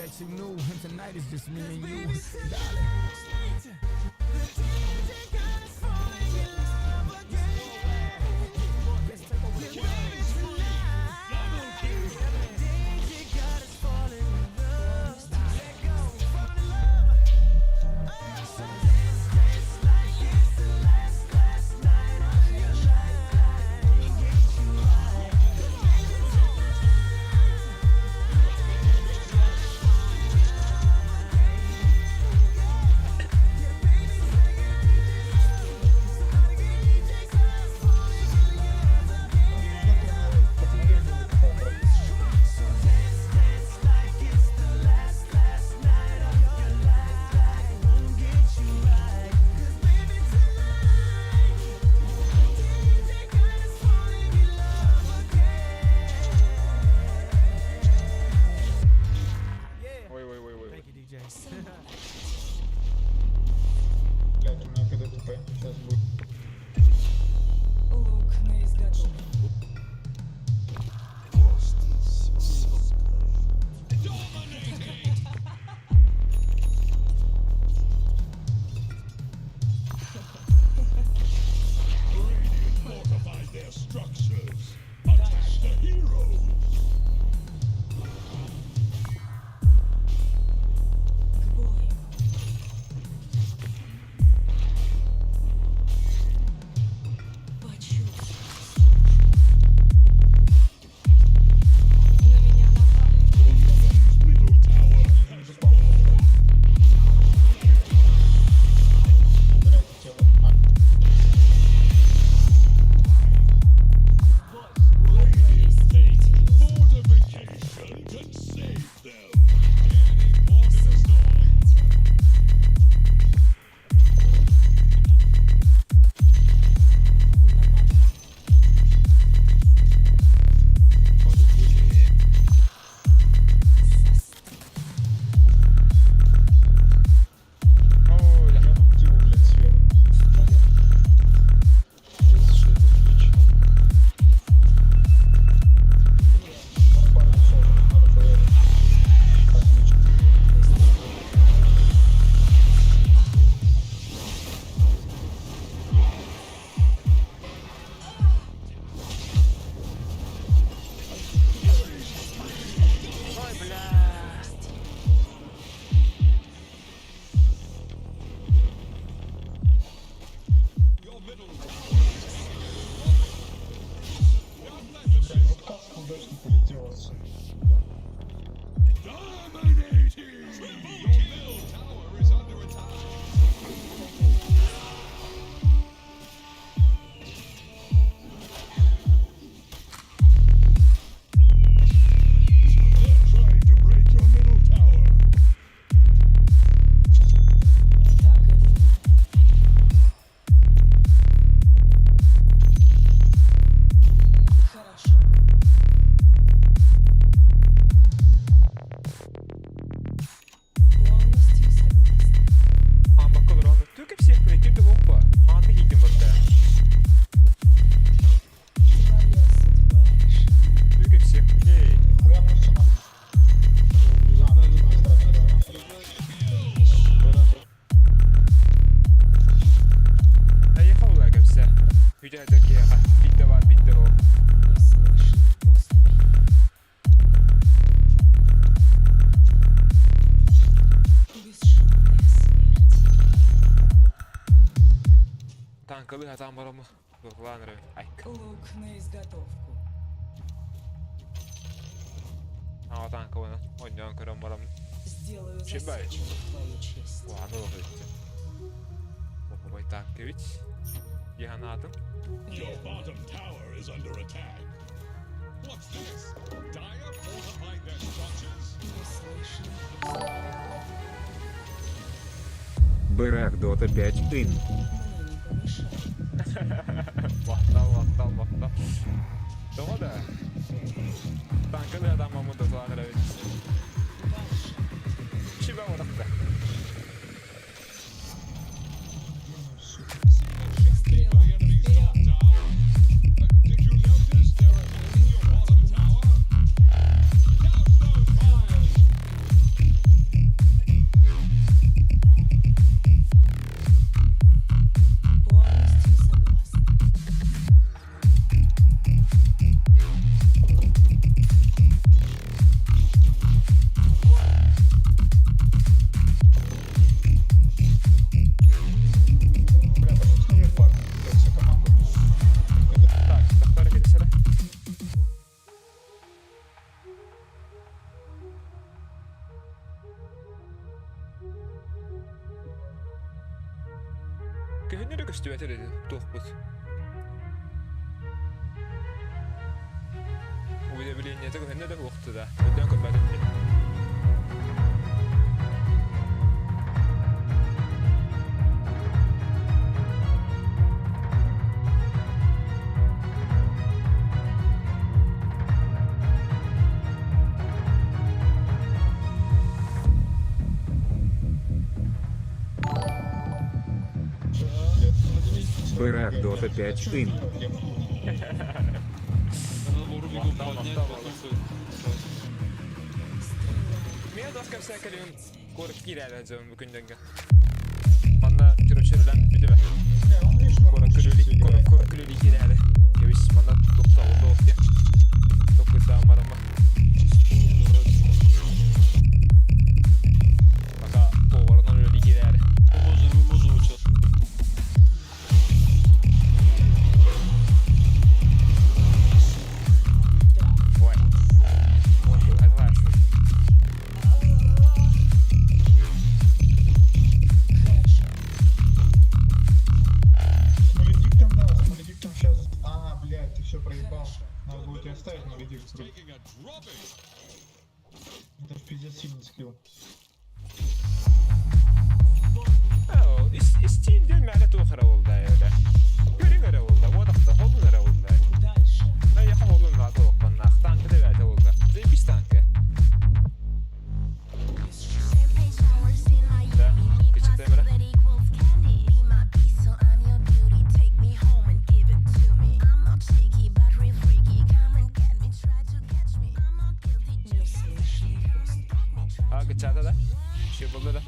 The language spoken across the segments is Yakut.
that you knew. And tonight is just me and you, darling. Ой, ой, ой, ой. Thank you, DJ. Блять, у меня когда ТП сейчас будет. Лук на изготовку. Fortify their structures. Attack the heroes. К бою. Почувствуй. На меня напали. Middle tower has fallen. Убирайте тело. А, Radiant think fortification can save them. Any port in a storm. Нападаю. Застыл. Ой, я тело, блядь, сверху. Парни, всё, надо проверить. Так, ничего. Ой, бля. Your middle tower is God bless the Блядь, вот как удачно полетело, сука. Dominating! Triple Your middle tower is under attack. They're trying to break your middle tower. Так и думал. Хорошо. Полностью согласна. Амбаколор, Түкіп всех ким де боппа. Анды кийдим батта. Твоя судьба решена. Түкіп всех. Эй. Хуя просто нахуй. А, ну, типа, да, да. Айха ула кепсе. Үйде дәкеға. Бидде бар, бидде о. Не слышно поступи. Бесшумная смерть. Танкалы хатан барамы. Дукланры. Айк. Лук на изготовку. А танкалыны. Оннан көрөн барам. Сделаю Чебач. засечку в твою честь. Уаны лохытты. Бабай танкович. Яханатын. Your bottom tower is under attack. What's this? Dire fortified their structures? Не слышно поступи. Барах Дота 5 Ин. Мне не помешает. Вахтал, вахтал, вахтал. Тоҕо да. Танкалы хатан мамы дукланры. Дальше. Чиба оракта. See the shanty for the enemy's top tower? Did you notice they're attacking your bottom tower? Douse those fires! Көһүннэ да көстүбэтэ эрэ туохпут. Уведомлениета көһүннэ да суохту да. Өйдөөн көрбөтүм дии. Бырах Dota 5 ин. Надо было Рубику поднять, потом Мен дос кэпсээн кэлин куорат киирээри дьон бу күннэргэ. Манна чөрөчөрүлэн бүтүбэ. Куорат куорат күлүлүү киирээри. Кэбис манна тохтообут диэн. Токуйдаан барамма. Пока поварынан үлэлии киирээри. Можем, мы можем сейчас. Ой. Согласен. Хорошо. Маледиктом, да, с Маледиктом сейчас... А, блядь, ты все проебал. Надо было тебя оставить Маледикт. Taking a drubbing. Это ж пиздец сильный скилл. Оо, истиин диэн мээнэ туох эрэ буолла эбэтэ. Көрүҥ эрэ буолла, уодахта, холун эрэ буолла. Дальше. Эйиэхэ холун наада олоххоннаах, тааҥка да эбээтэ буолла. Заебись тааҥка. Да, кычытыам эрэ. Не слышно выстрела. А, кычата да? Еще буолла да?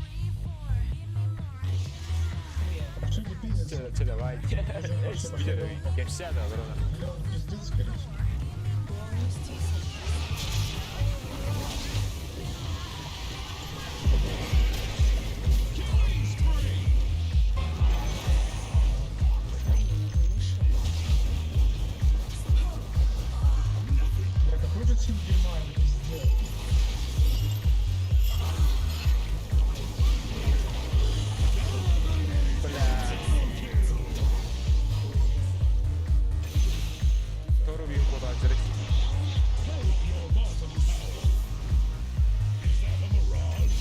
Верно. Что ты пиздец? Чэ, чэ, давай. Кэпсээ да олорон. Бля, он пиздец, скорее всего. Полностью согласна. Killing spree. Они не помешают. Бля, какой же тим дерьма, это пиздец. Бля. Торуби кудаачыры. Take your bottom tower. Is that a mirage?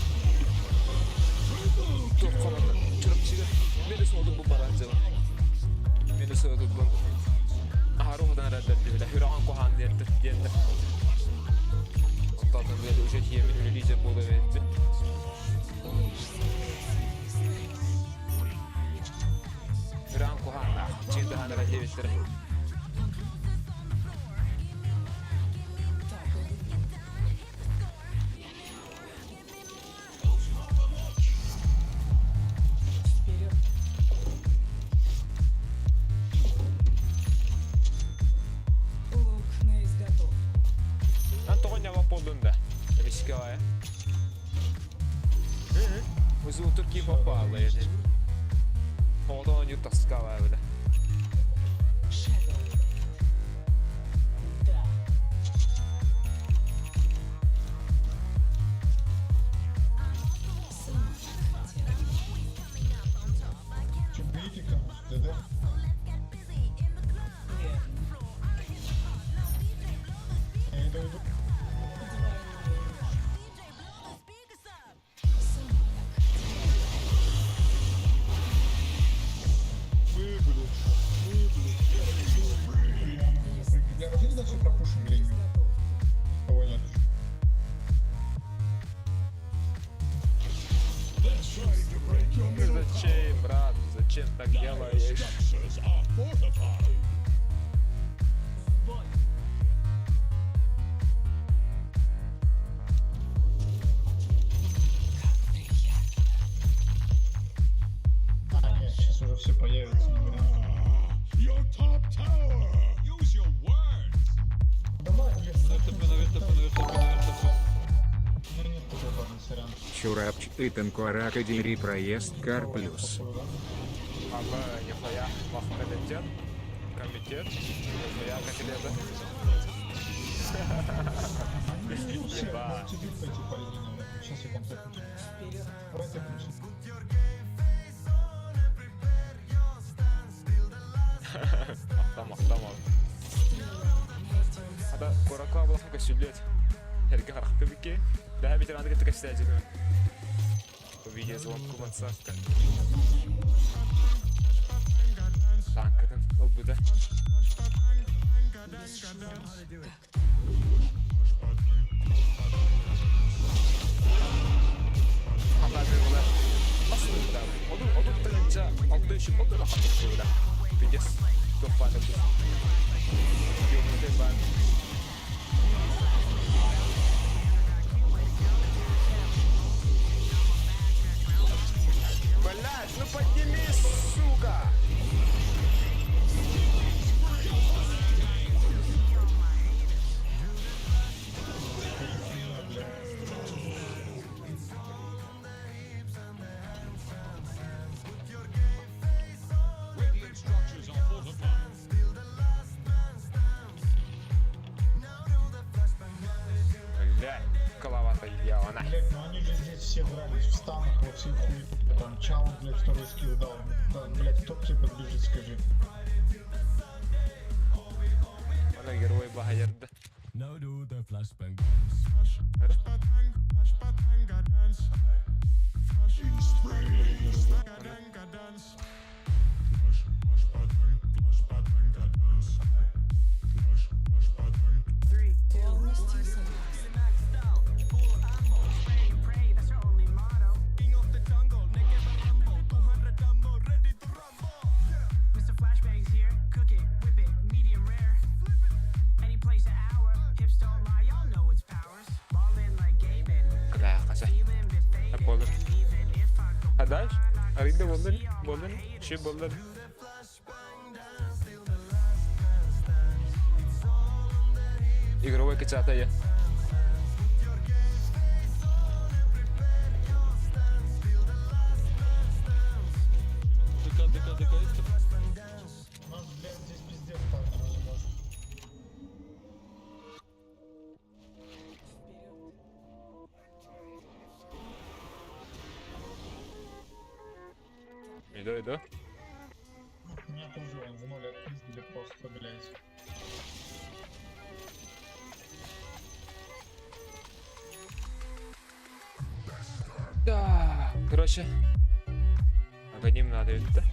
Triple Туох команда Чурапчыга. Мен өсө одук бу баран дьылы. Мен өсө одук бу. Аһару хотан эрэллэр бile. Хүрәҕэн куһаан диэнтэр диэннэр. Оттон бile уже тиэмин үлэлии буола эбит. Лишь согласна. Хүрәҕэн куһааннаах. Чиин даһан эрэ диэбиттэр. Так и думал. Вперед. Лук на изготовку. Ан тоҕо ньама буоллун да. Эмискэ баайа. Узутур ки попала edi. Оҕотон юттаска баайа бile. Shadow. Да. Сама так хотела. Че, берите кому ДД? Верно. Я иду, иду. Двойная игра. Сама так хотела. Мы, блядь. Мы, блядь. Бля, пошли дальше пропушим линию. Изготовку. Кого нет. They're trying to break your middle Зачем, брат? Зачем так Dire делаешь? structures are fortified. В бой. Как приятно. А, нет, сейчас уже все появится. Не вариант. Your top tower. Use your words. Давай, блин, ТП наверх, ТП наверх, ТП наверх, ТП. Ну нет такого, ладно, сорян. Чурапч Итан Куаракадири проезд Кар Плюс. Ага, нихуя. Мах комитет. Комитет. Нихуя котлета. Ебать. Можете бить пойти по линии, наверное. Сейчас я там тэпнусь. Вперед. Давай тэпнемся. Дорооболохун көссүллүөт. Эргэ харахты бикки. Бэһэ ветераны кытта кэпсээччи. Видеозвонку ватсапка. Танкатын ылбыта. 30 тыһыынча 630 хаттыктыыра. Пиздец. Туох баар баар. Блядь, ну поднимись, сука! Radiant structures are fortified. Блядь, голова-то ебана. Блядь, ну они же здесь все дрались в станах во всей хуй. Там Чао, блядь, второй скилл дал. Да, блядь, кто к тебе подбежит, скажи. Она герой баһайарда. Now do the flashbang. Полностью согласна. Mr. Flashbang's here. Cook it, whip it, medium rare. Any place an hour. Hips don't lie, y'all know it's powers. Ballin' like Gaben. Бля, қаша. Feeling bit faded. Болар. And even if I go А дальше? blind, I can Арыйда still болдun, see all my болдun, haters. ши болдun. Игровой качата я. ДК, ДК, ДК есть? У нас, блядь, здесь пиздец парни, мы не можем. Вперед. Иду, иду. Меня тоже вон в ноль отпиздили просто, блядь. Да, короче. Аганим надо это.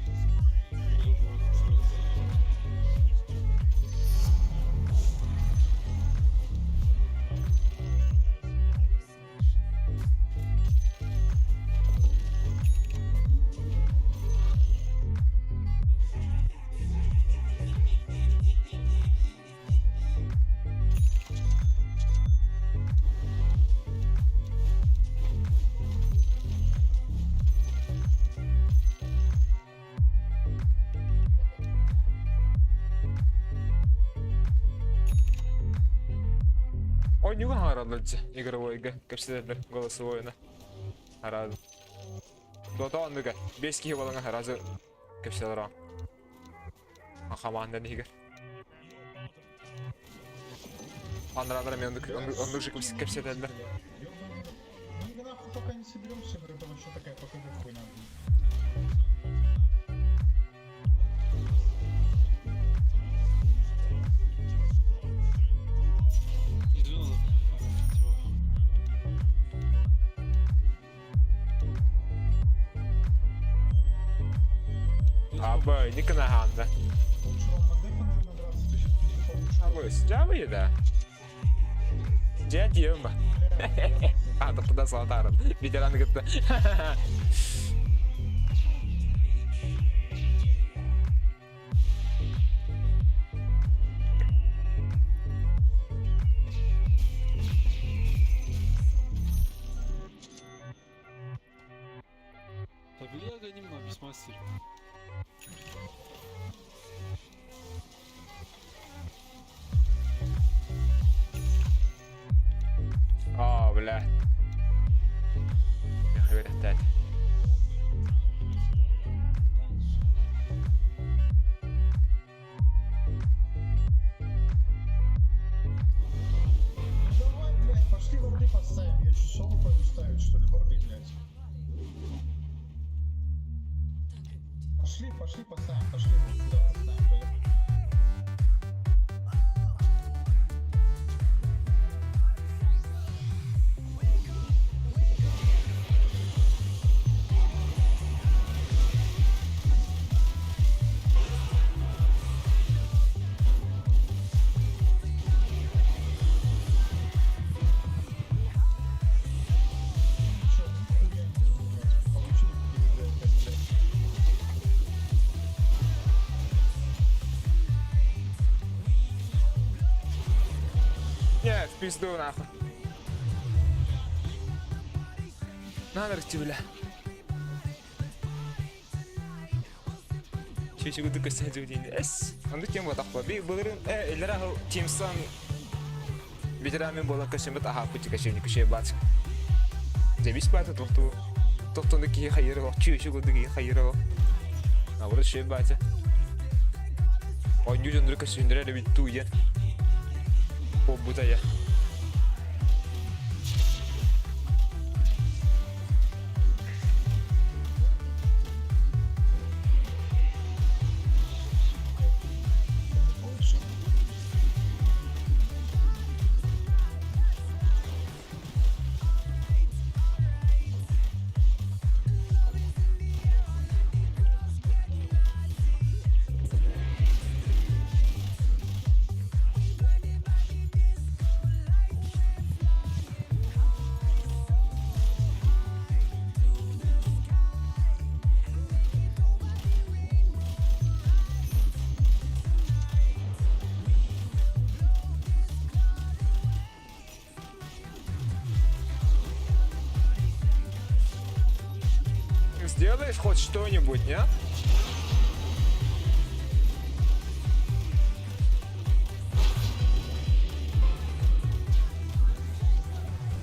Ой, не харалыджы игровойга кэпсэтэллэр голосовойна. Хараад. Дота оннуга 5 киһи балаңа харазы кэпсэтэлэр Хамаандан иһигэр. Анраадара мен оннук же кэпсэтэллэр. Ёбаный. Мы нахуй пока не соберемся, говорю, это вообще такая ПКГ хуйня будет. Иду надо фармить его. Абы, никана ханда. Лучше вам на дефа, наверное, драться, ты сейчас пиздюков лучше. Абы, жабы да. Дядь ема. А, да туда салатарын. Ветераны кытта. Побили Аганим на Бисмастер. А, бля. Я хочу. Давай, блядь, пошли варды поставим. Я что, соло пойду ставить, что ли, варды, блядь? Так и будет. Пошли, пошли поставим, пошли вот сюда поставим, поехали. пизду нахуй. Надо бля. Чүчү курдук көстө дьиҥ эс. Оннук кем буотахпа. Би былырын эллэр аһыл Тимсон ветеранмен буолан көстүммүт аһааппыт кэшевник күшэ баат. Дебис баата тохту тохтону киһи хайыр олох чүчү курдук киһи хайыр олох. Наоборот шөй баата. Оонньуу дьоннору көстүндөрөр эбит туу диэн. Буолбута я. Сделаешь хоть что-нибудь, нет?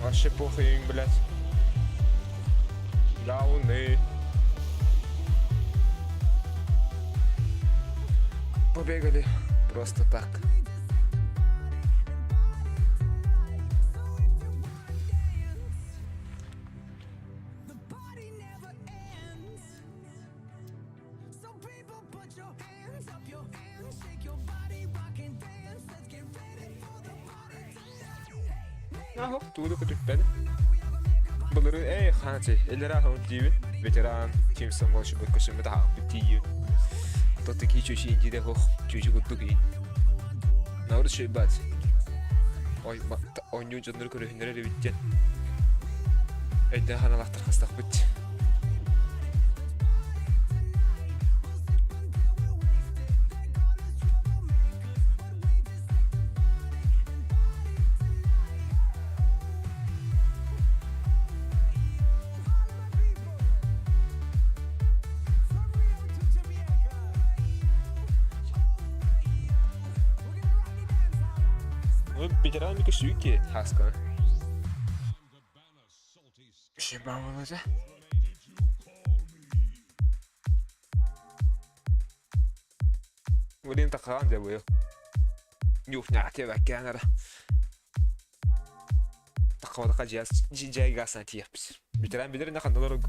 Вообще похуй им, блядь. Дауны. Побегали просто так. Аһок тууду көтүппэт. Былыры эй хаачы эллэр аһын диибин ветеран Тимсон болшыбыт көсүммүт аһааппыт тиийүү. Тоту ки чүчи индиде хох чүчү курдук ии. Наурыз шөйбат. Ой оонньуу дьоннору көрүһүннэрэр эбит диэн. Өйдөөн ханалаахтар хастахпыт. Ну, ветеран Микошвики, Хаска. Блин, тахаан дьэ быйыл. Нюхняте бэккээн эрэ. Таххабатаха дьиэ гасна тиэхпит. Бүтэрээн билэр инэ ханналар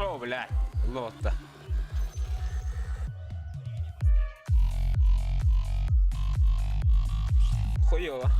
О, блядь, лотта. Хуёво.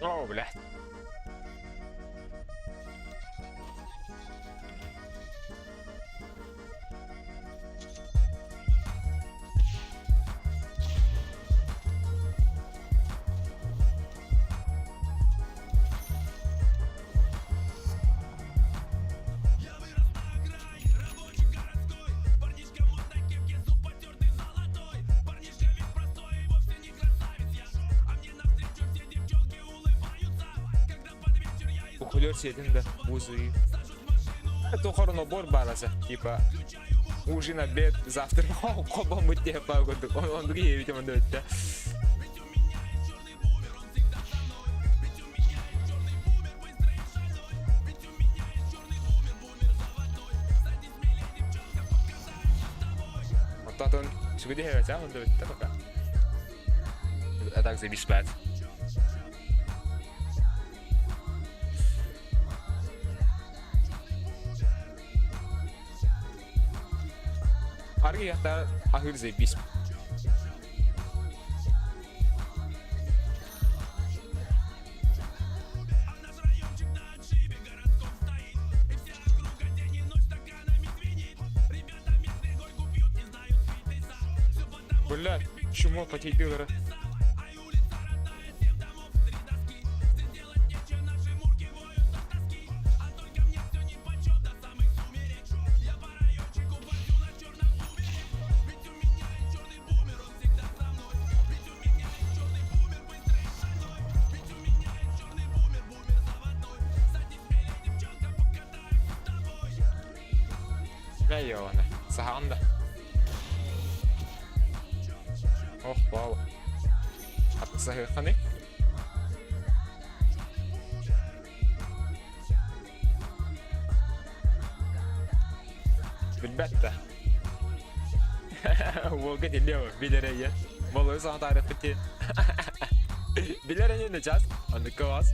О, блядь. Ухулер сиэтин да узы. Тухар набор бараса, типа ужин, обед, завтрак, хобоммут диэппаа курдук. Оннук иһэбитим онно өттө. Оттон сүгү диһэбэтэ онно өттө пока. А так заебись спать. Аргыйахта аһыыр заебись. Бля, чмо потейдылары. Бля, Саһаҕын да. Ох, вау. Атысаһыахханый? Билбэт да. Уолга тиллиэ билэр эйэ. Болой саҥа таарыппыт дии. Билэр эйэ начаас. Оннукка вас.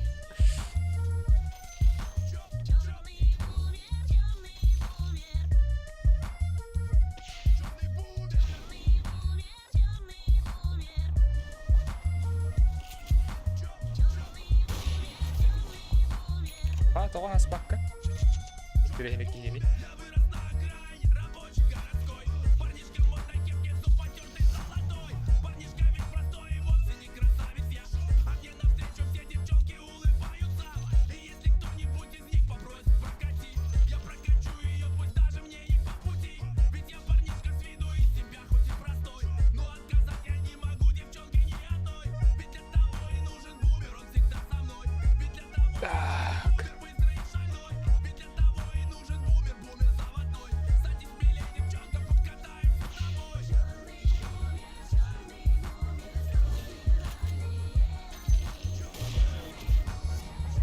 А, тоҕо аспакка? Тирэһини киһини. Так.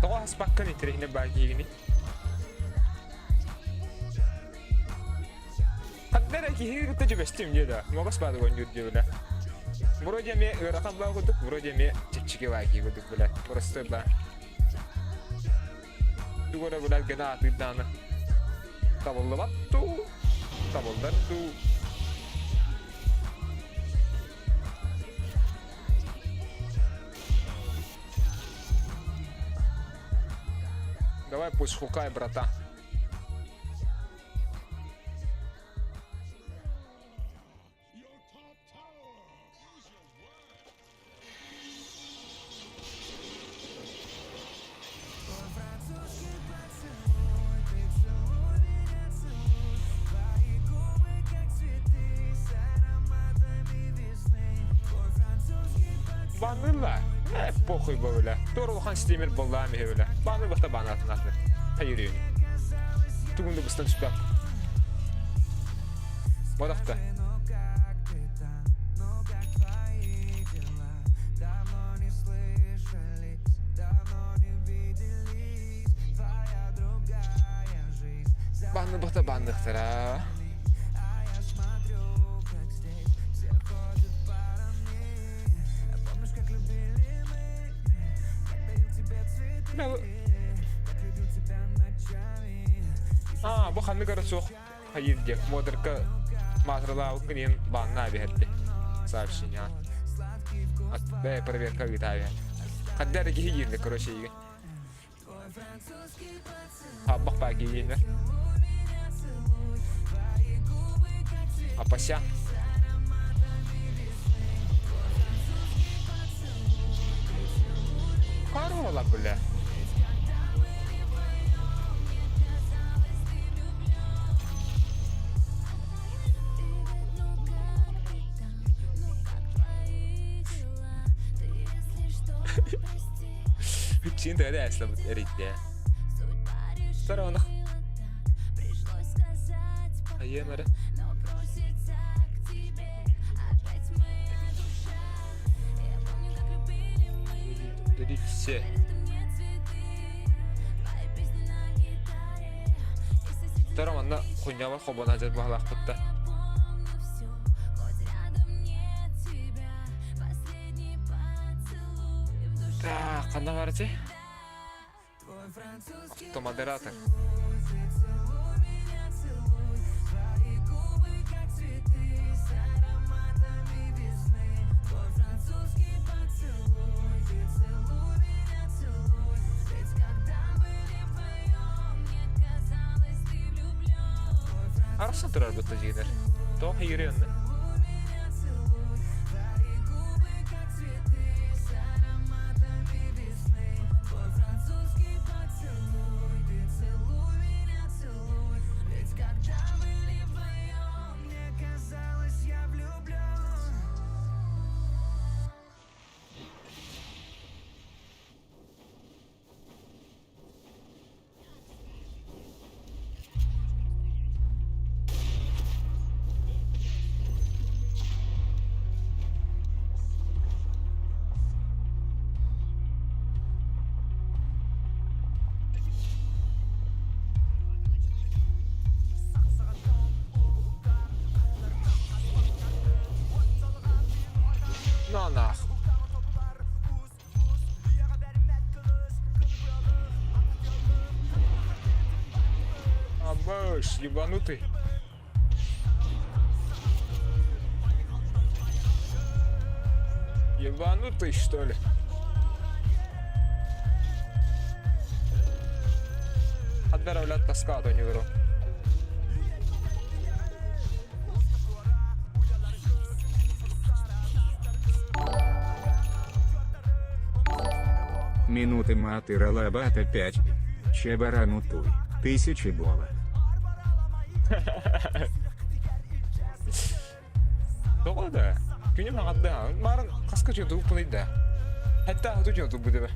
Тоҕо аспаккын интэриэһинэ баар киһигиний? Ханна эрэ киһи кытта дьүбэстим диэ да. Муогас баадык оонньуур диэ бile. Вроде эмиэ ыарахан баа курдук, вроде эмиэ чэпчэки баа киһи курдук бile. Простой баа. Тугу эрэ билэр гына аатыырдааны. Табыллыбат дуу, табыллар дуу. Давай пусть хукай, братан. Банныыллар. Э, похуй бөбүлэ. Туор улахан стример буоллаам иһэбилэ. Бааны бата баанатын аты. Хайырыын. Тугунду быстан түспэк. Бодохта. Бааны бата баанныхтара. Аа, бу ханнык эрэ суох хайыыр диэх модерка маатыралаабыккын иһин бааннаа биһэрди сообщение бээ проверка ыытаа биһэр хадда эрэ киһи киирдэ короче игин Хаббах баа кииринэр Апася Харола, бля. Чин тогда эслабыт эрийдэ. Саронах. Айыан эрэ. Все. Втором манна хуйнябар хобона дьэр баһалаахпыт да. Так, ханна барачы? Автомодератор. Арахсан турар бытта дьиэлэр. Тоох иирэ онно? На нах. Абаш, ебанутый. Ебанутый, что ли? Отбираю таскаду не беру. Минуты маты ралабата 5. Чебарану туй. Тысячи бола. Тоҕо да? Күнүм хаҕадда. Марын хаска чуотугуппунуй да? Хэтта хату чуотугу дебе.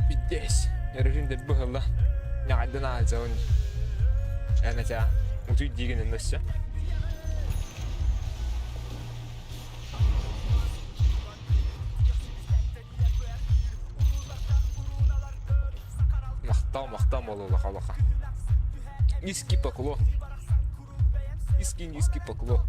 Пиздец. Эрүрүн деп быһылла. Ньаҕайдан аалдьабын. Эн этэ утуй диигин өссө. Махтал, махтал буолуолаха улахан. Низкий поклон. Низкий, низкий поклон.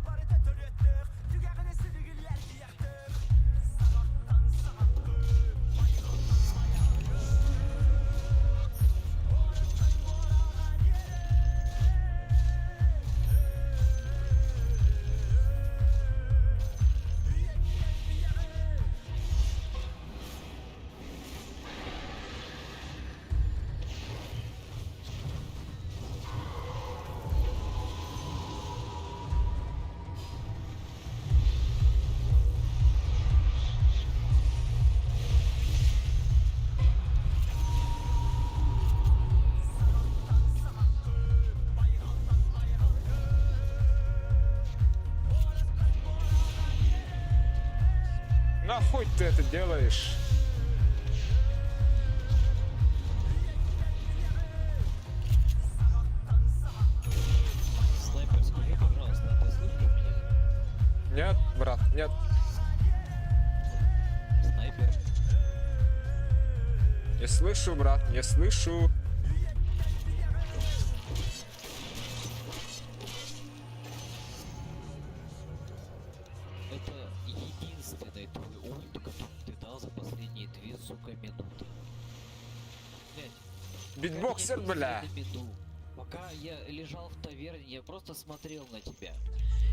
Нахуй ты это делаешь? Снайпер, скажи, пожалуйста, ты слышишь меня? Нет, брат, нет. Снайпер. Не слышу, брат, не слышу. Это единственный твой ульт, который ты дал за последние две, сука, минуты. Блять, Битбоксер, бля. Пока я лежал в таверне, я просто смотрел на тебя.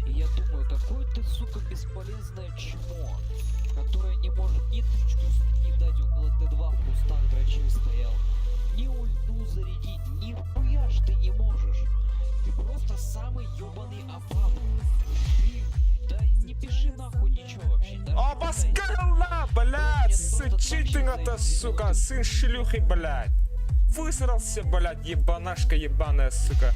И я думаю, какое ты, сука, бесполезное чмо, которое не может ни тычку с дать около Т2 в кустах дрочил стоял, ни ульту зарядить, ни хуя ж ты не можешь. Ты просто самый ёбаный апап. Ты, да не пиши нахуй ничего вообще. Даже не пытайся. Обоскала, блядь, сычитынга-то, сука, сын шлюхи, блядь. Высрался, блядь, ебанашка ебаная, сука.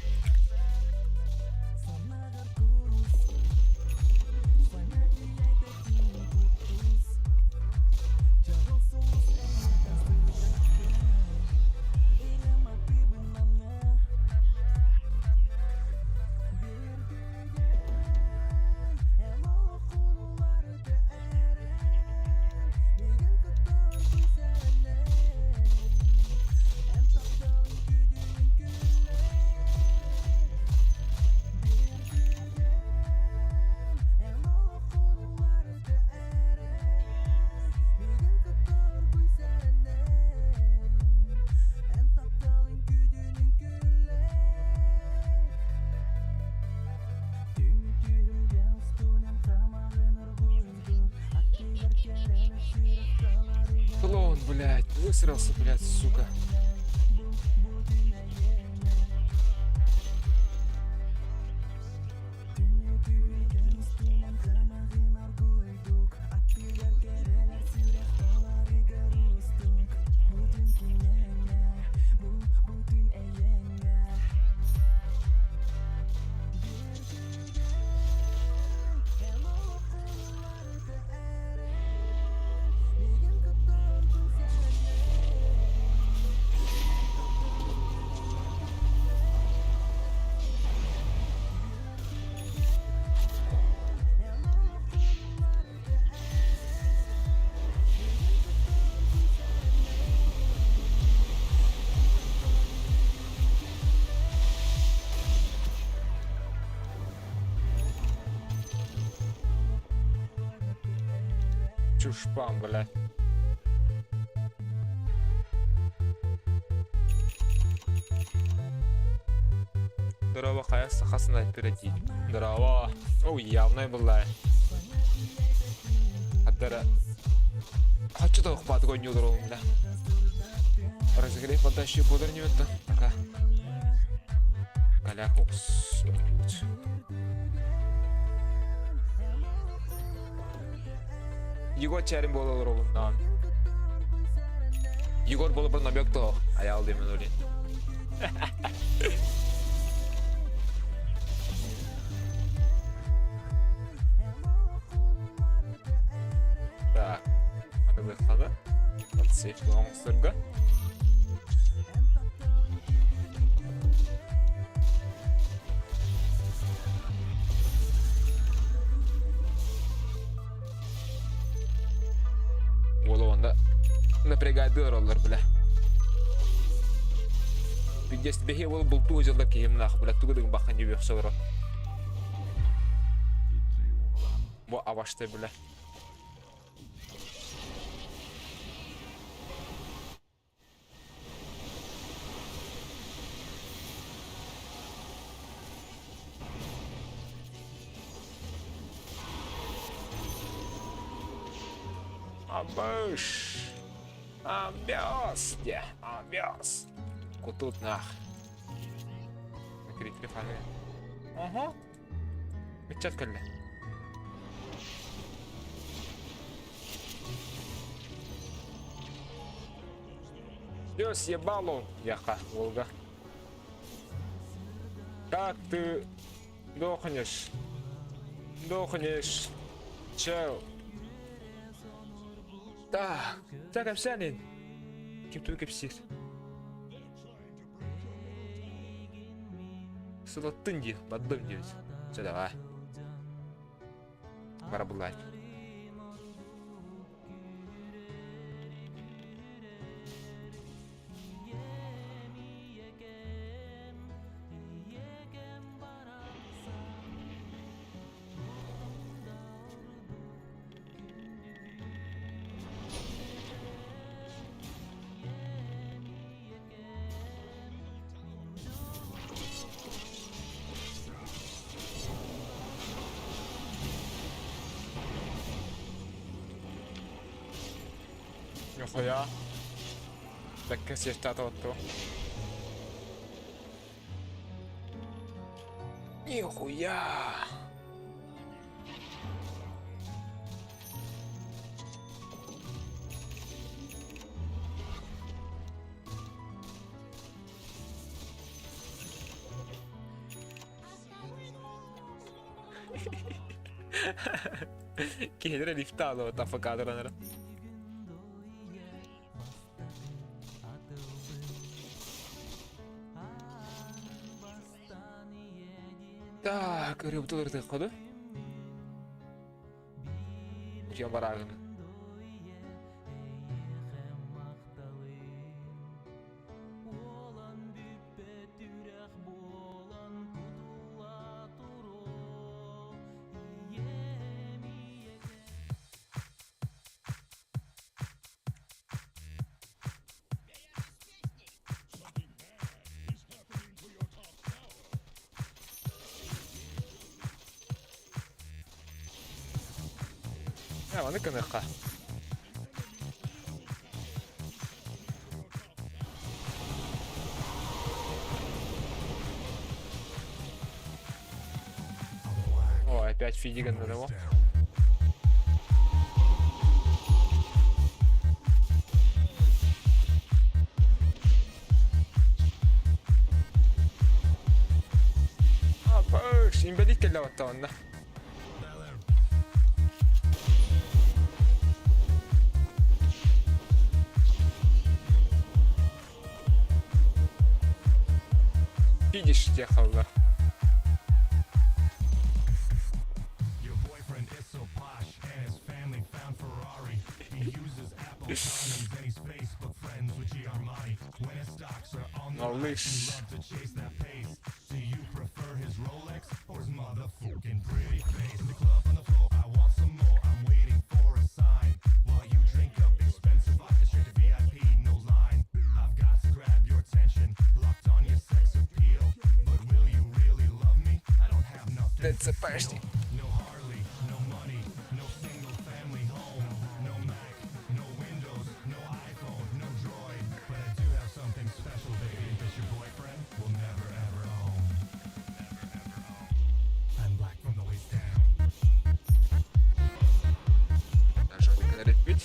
Клоун, блядь, высрался, блядь, сука. Чушпан, блядь. Здорово, хайа сахасына впереди. Здорово. О, явная была. Аддара. Хочу того хватку не ударил, бля. Разогрев подачи бодр не это. Пока. Каляхус. Егор чәрин буола олоробун даҕаны. Егор буола намек тоох. Айаал диэмин олин. Так, арылыаххана. Подсечь оҥосторго. Уола уонна напрягайды ороллор бля. Пиздец, бэһиэ уол бултуу дьыллар киһим нах, бля, тугу дыгын баххан дьүбүөх соҕоро. Бу абашты, бля. Абыш! Абёс! Де, абёс! Кутут нах. Накрикли фаны. Ага. Ыччат кэллэ. Всё, съебалу, яха, Волга. Как ты дохнешь? Дохнешь, чел. Так, чэ кэпсээн иһин. Ким тугу кэпсиир? Сылаттын дии, бардым диэбит. Чэ давай. Барабыллаай. Ньухуйа. Бэккэ сиэстаата отту. Нихуя! Киһилэрэ лифт аалыбыт афакадранара. Так, ырыабытын ырытыахха дуу? Утуйан бараагын. Э, маны гыныахха. О, опять Фидиган на него. Апаш, инбэлиит кэллэ баттаҕынна. Видишь, где халла. Малыш. ДЦПшник. Репит.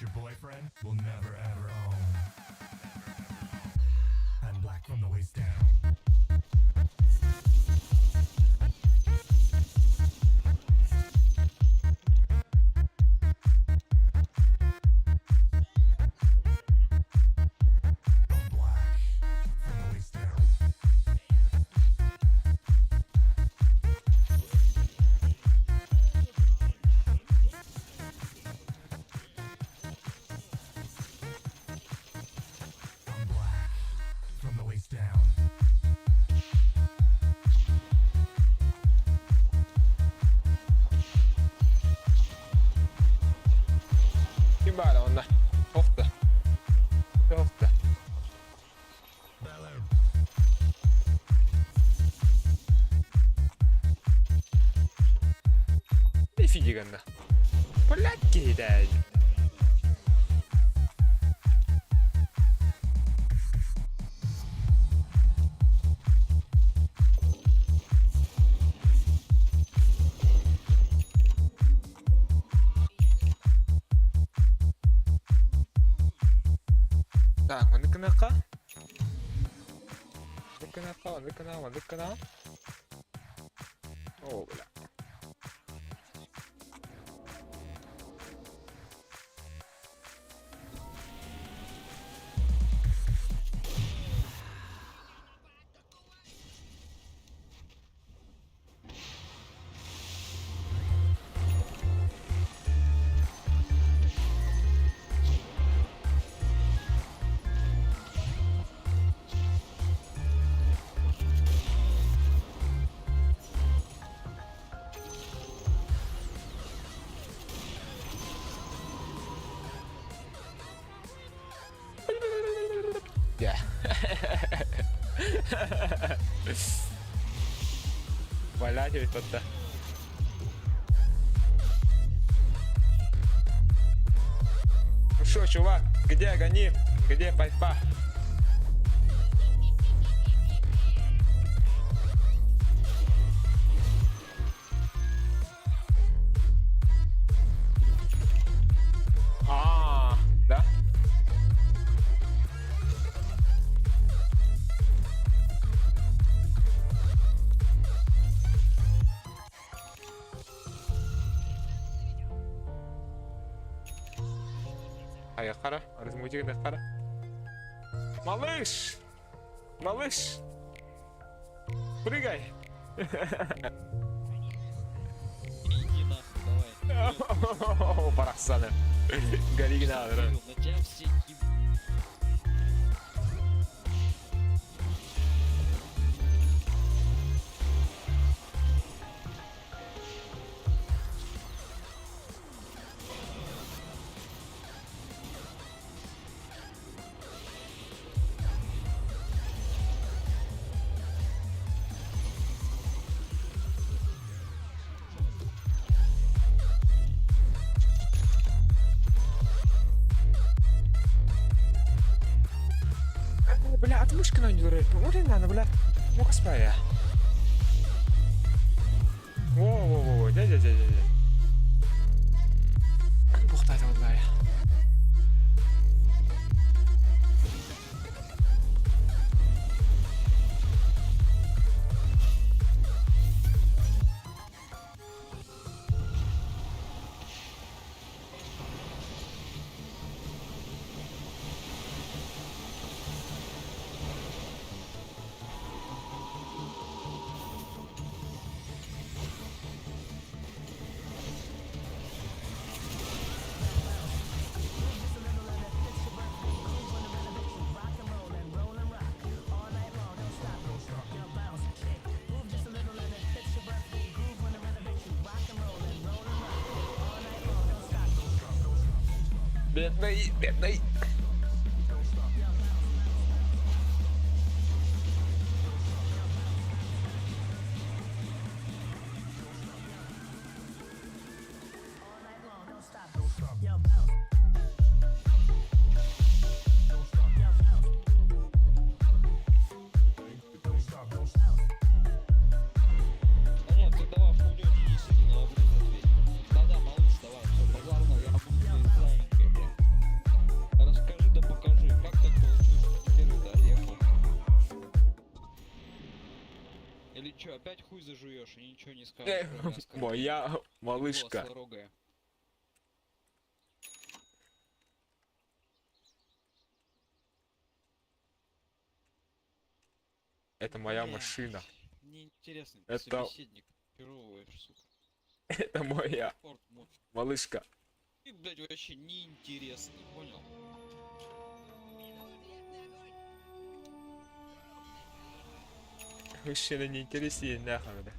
That your boyfriend will never ever own. I'm black from the waist down. I'm black from the waist down. I'm black from the waist down. Ким баара онно? Охта. Охта. Офигенно. Блядь, кидай. Так, маннык гыныахха. Маннык гыныахха, маннык гына, маннык гына. О, бля. Дьэ. Валять тотта. Ну шо, чувак, где гони? Где пайпа? А, да? Хайа хара, размутик хара. Малыш! Малыш! Прыгай! Иди нахуй, давай. Барахсаны. Горигина, На тебя все еб... Бля, отмышка на не Блин, бля. Ну-ка, спая. Во-во-во, дядя, дядя, дядя. Бухтать вот. Бедный, бедный. Да нет, ты давай хуйню не неси, ты на вопрос ответь. Да-да, малыш, давай, все, базар ноль, я буду твоей заинькой, блядь. хуй зажуешь и ничего не скажешь, кроме оскорблений. Моя малышка. Голос рогая. Это моя Блядь, машина. Мне интересный ты собеседник. Очаровываешь, сука. Это моя Форт мой. малышка. Ты, блядь, вообще неинтересный, понял? Мужчина не интереснее, нахуй, бля.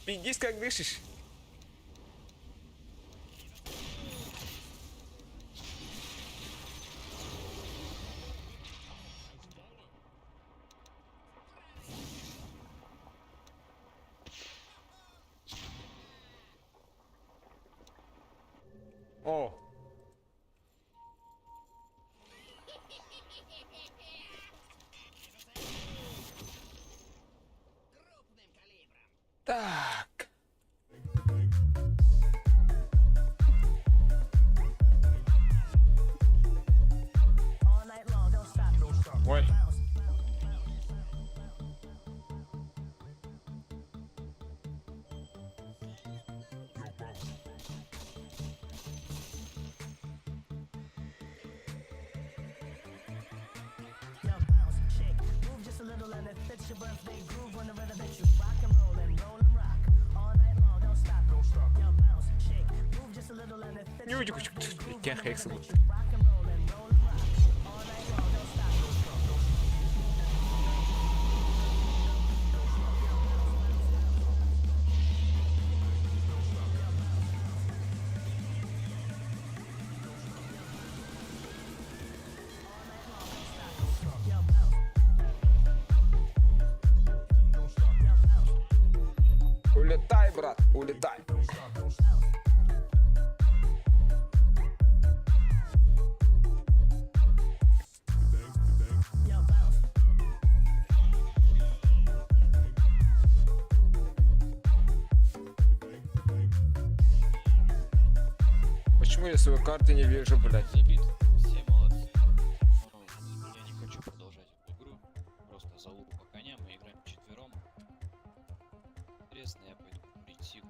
Пиздись, как дышишь. О! Так. Ой. Иккиэн хэксибут. Улетай, брат, улетай. Почему я свою карту не вижу, блядь? Забит, все молодцы. Но я не хочу продолжать эту игру. Просто залупа по коням, мы играем вчетвером. Интересно, я пойду курить сигу.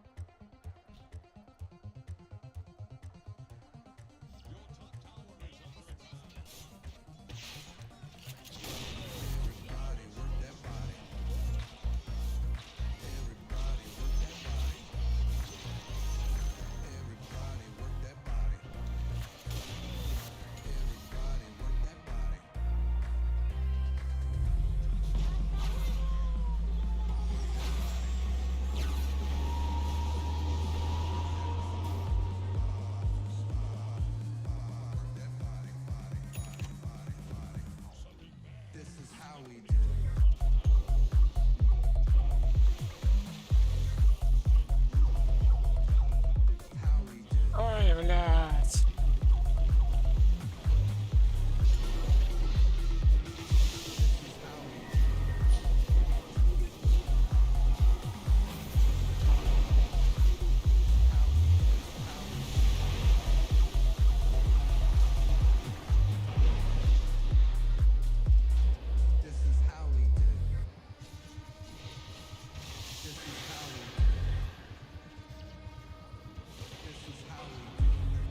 Ой, блядь. This is how we do. This is how we do. This is how we do.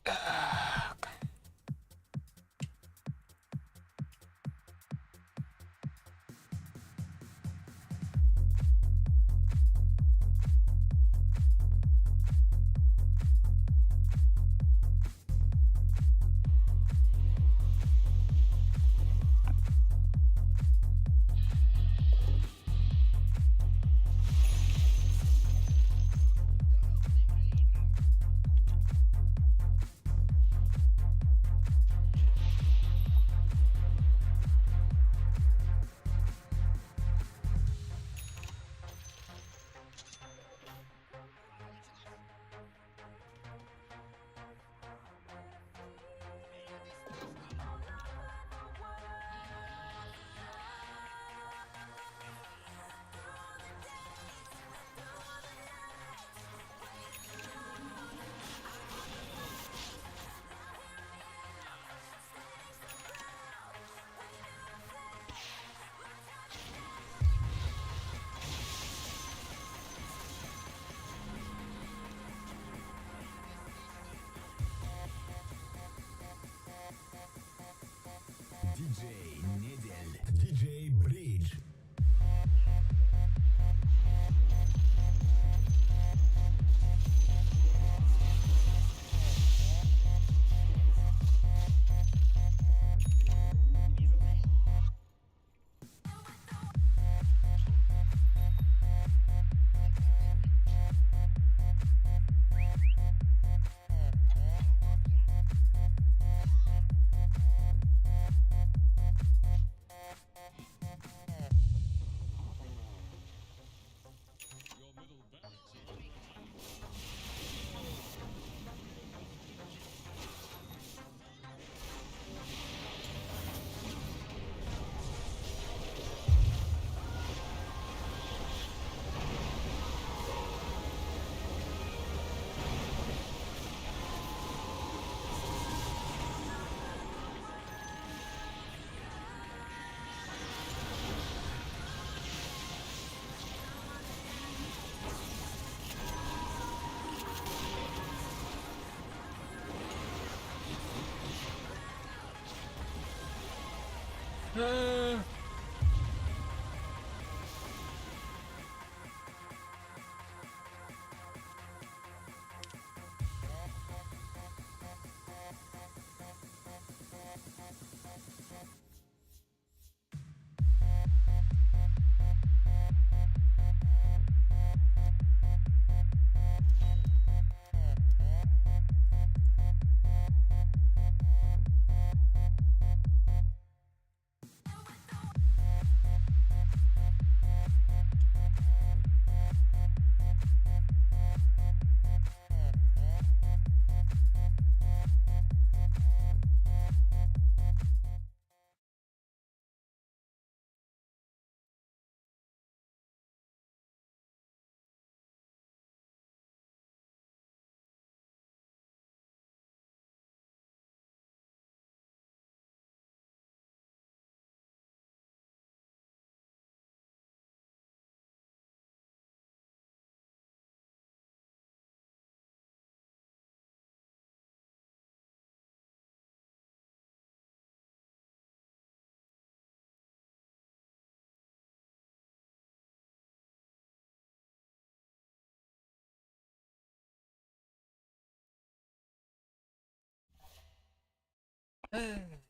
Так. DJ Недель. DJ Bridge. Your middle barracks is under attack.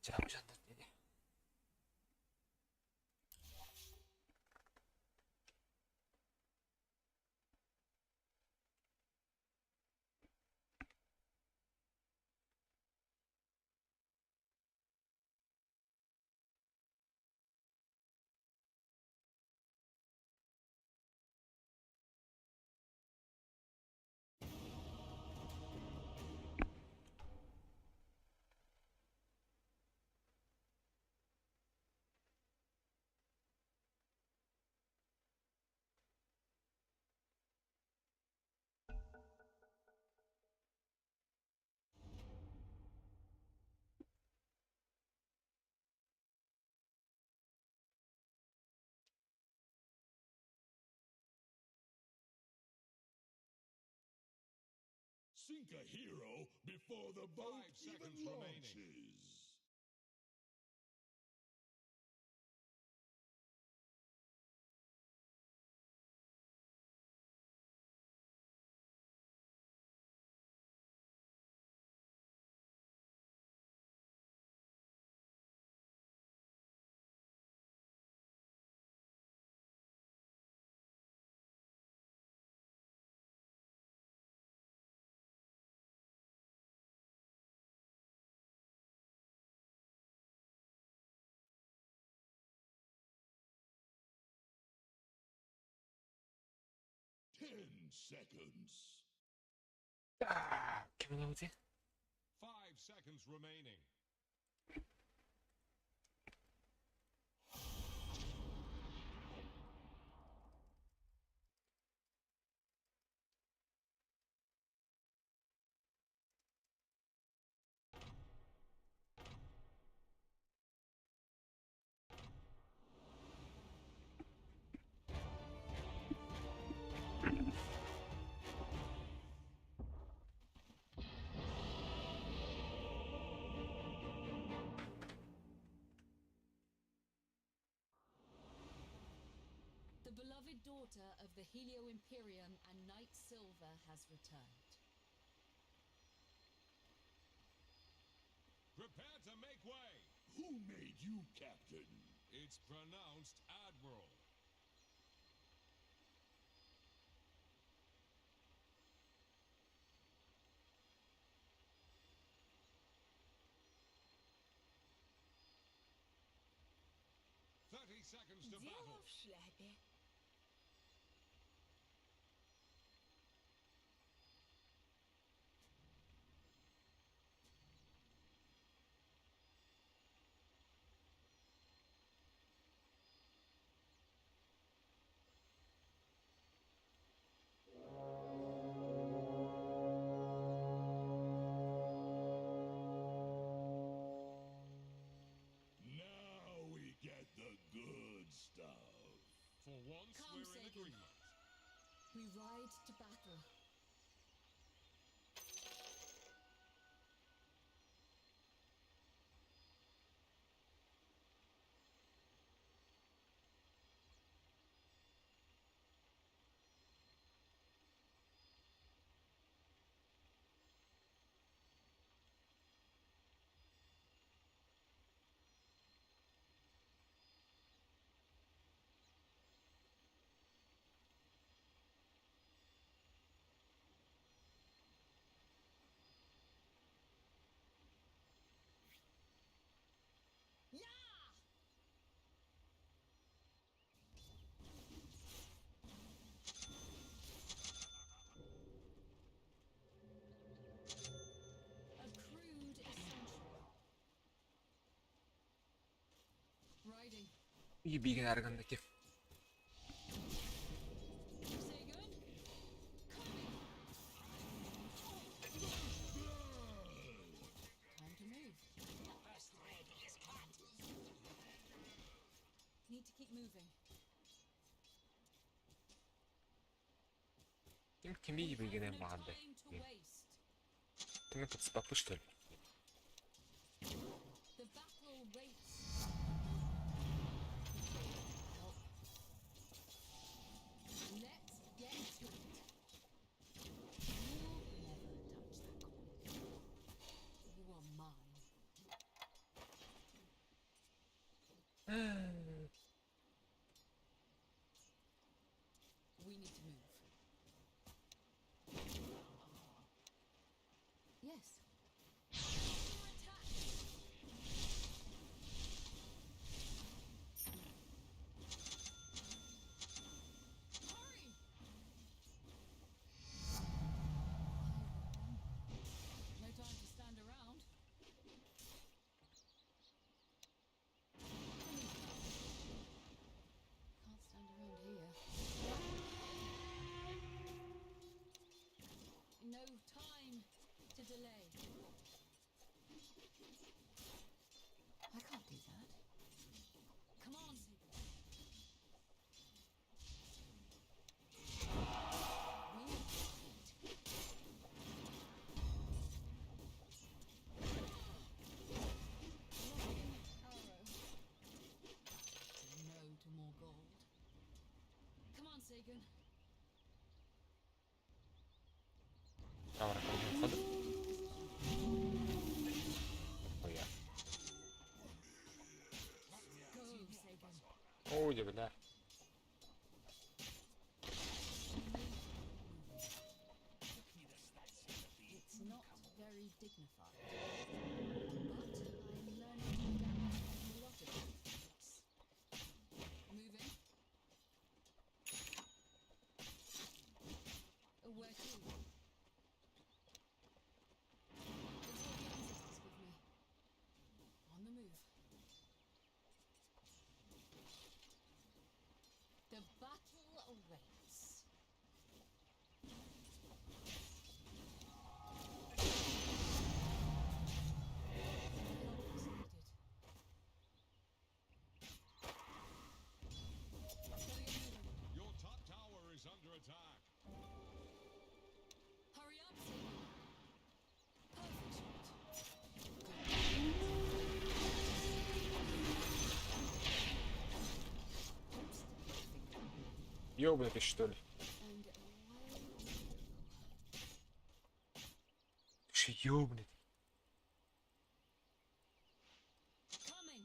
Чаапчан. Sink a hero before the boat Five even seconds remaining. launches. 10 seconds. Так, кем 5 seconds remaining. The beloved daughter of the Helio Imperium and Knight Silver has returned. Prepare to make way. Who made you captain? It's pronounced Admiral. 30 seconds to Дело battle. в шляпе. Now we get the good stuff. For once, Come, we're in Sagan. Agreement. We ride to battle. Yeah! A crude essential. Riding. Биген аргандaki. Sagan? Coming! Time to move. Need to keep moving. Ким кими We have бигене no маанды. time to waste. Ты мне подспапы, что ли? The battle waits. Help. Let's get to it. You'll never touch that coin. You are mine. We need to move. Yes. Оо дьэ бля. It's not very dignified. But I'm learning to adapt to a lot of things. Moving. Where to? It's all the ancestors with me. On the move. The battle awaits. Help is needed. Gotta get moving. Your top tower is under attack. Hurry up, Sagan. Perfect shot. Oops, finger. Ёбнутый что ли? And away we go. Ты ж ёбнутый. Coming.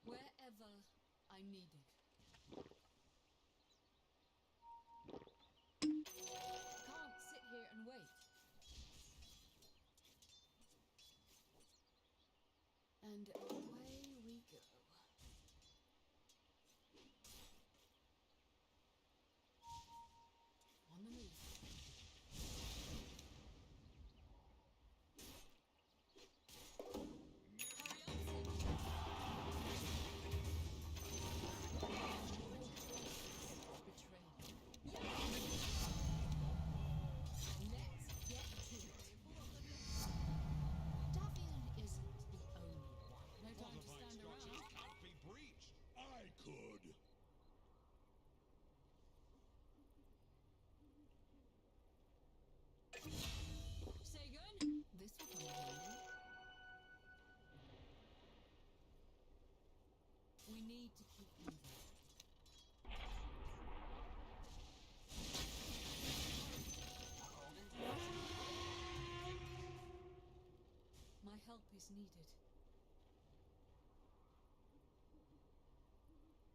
Wherever I'm needed. Can't sit here and wait. And away we go. On the move. Hurry up, Sigmund. Betray me. Let's get to it. Davian isn't the only one. No time to Fortified stand structures around. can't be breached. I could. Sagan, this will come in handy. We need to keep moving. My help is needed.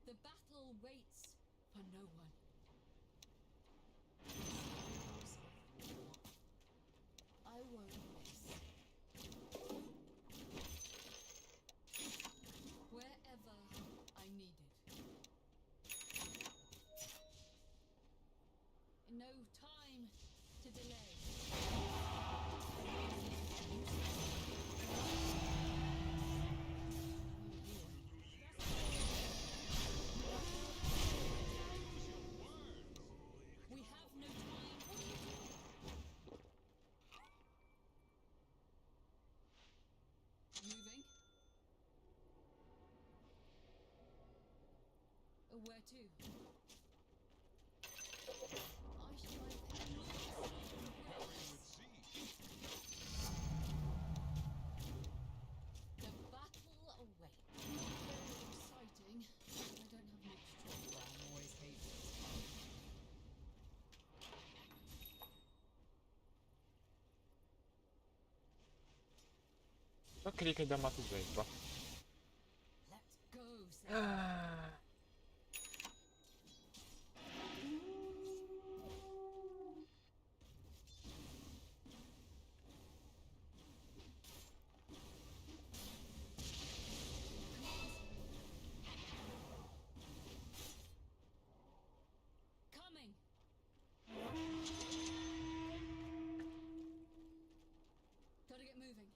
The battle waits for no one. I won't miss. Wherever I'm needed. No time to delay. We have no time. What are you doing? Moving. Where to? I strive Preparing with siege. The battle awaits. Not very exciting. I don't have much choice. I'm always hate this part. Ну кликай дома тут заебал. Let's go, Sam. Coming. Gotta get moving.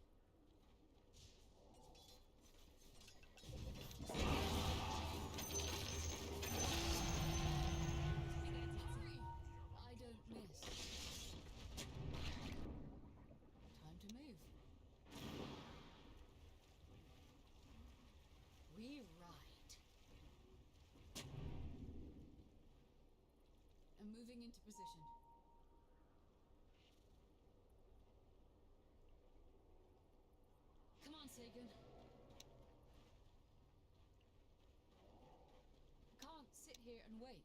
Hurry! I don't miss. Time to move. We ride. I'm moving into position. Come on, Sagan. Can't sit here and wait.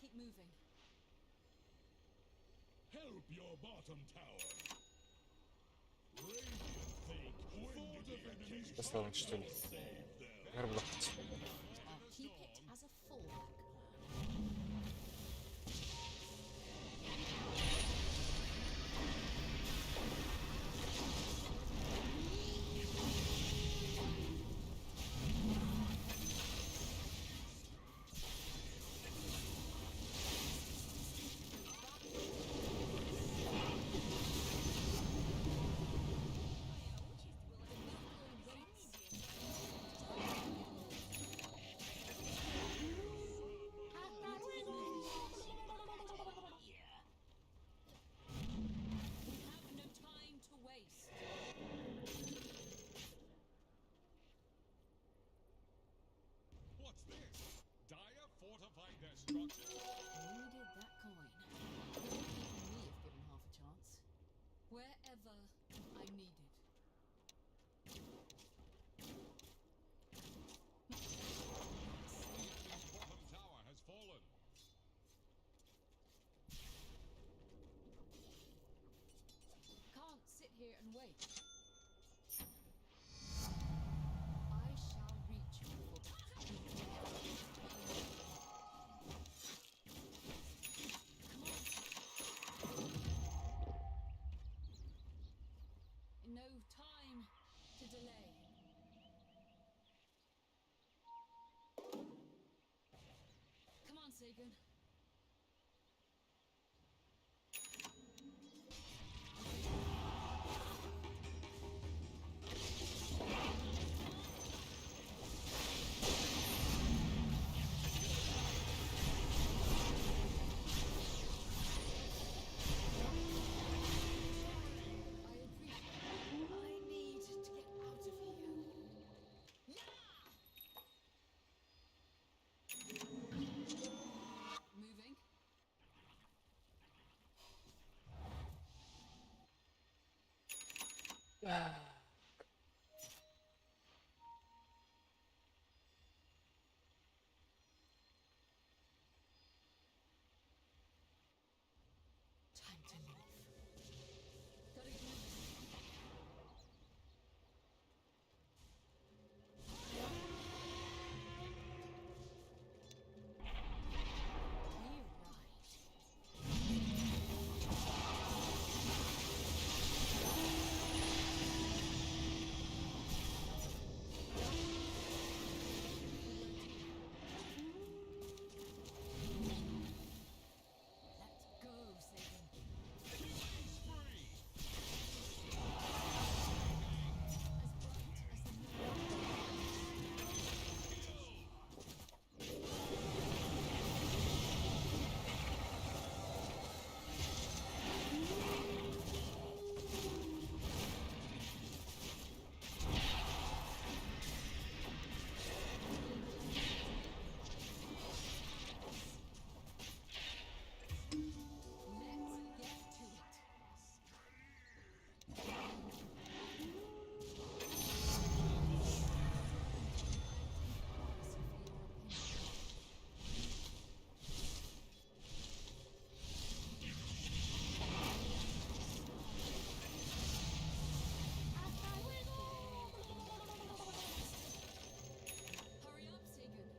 Keep moving. Help your bottom tower. Radiant think fortification Басталын что ли? save them. Өр булахпыт. I'll keep it as a fallback plan. We have no time to waste. What's this? Dire fortified their structures? Needed that coin. Even me if given half a chance. Wherever I'm needed. Bottom tower has fallen. Can't sit here and wait. I shall reach before. Come on. No time to delay. Come on, Sagan. I appreciate. I need to get out of here. Moving. Time to leave. Gotta get moving. We ride. Let's go, Sagan. Killing spree! As bright as the moon. Let's get to it. Ask for your opinion. Hurry up, Sagan.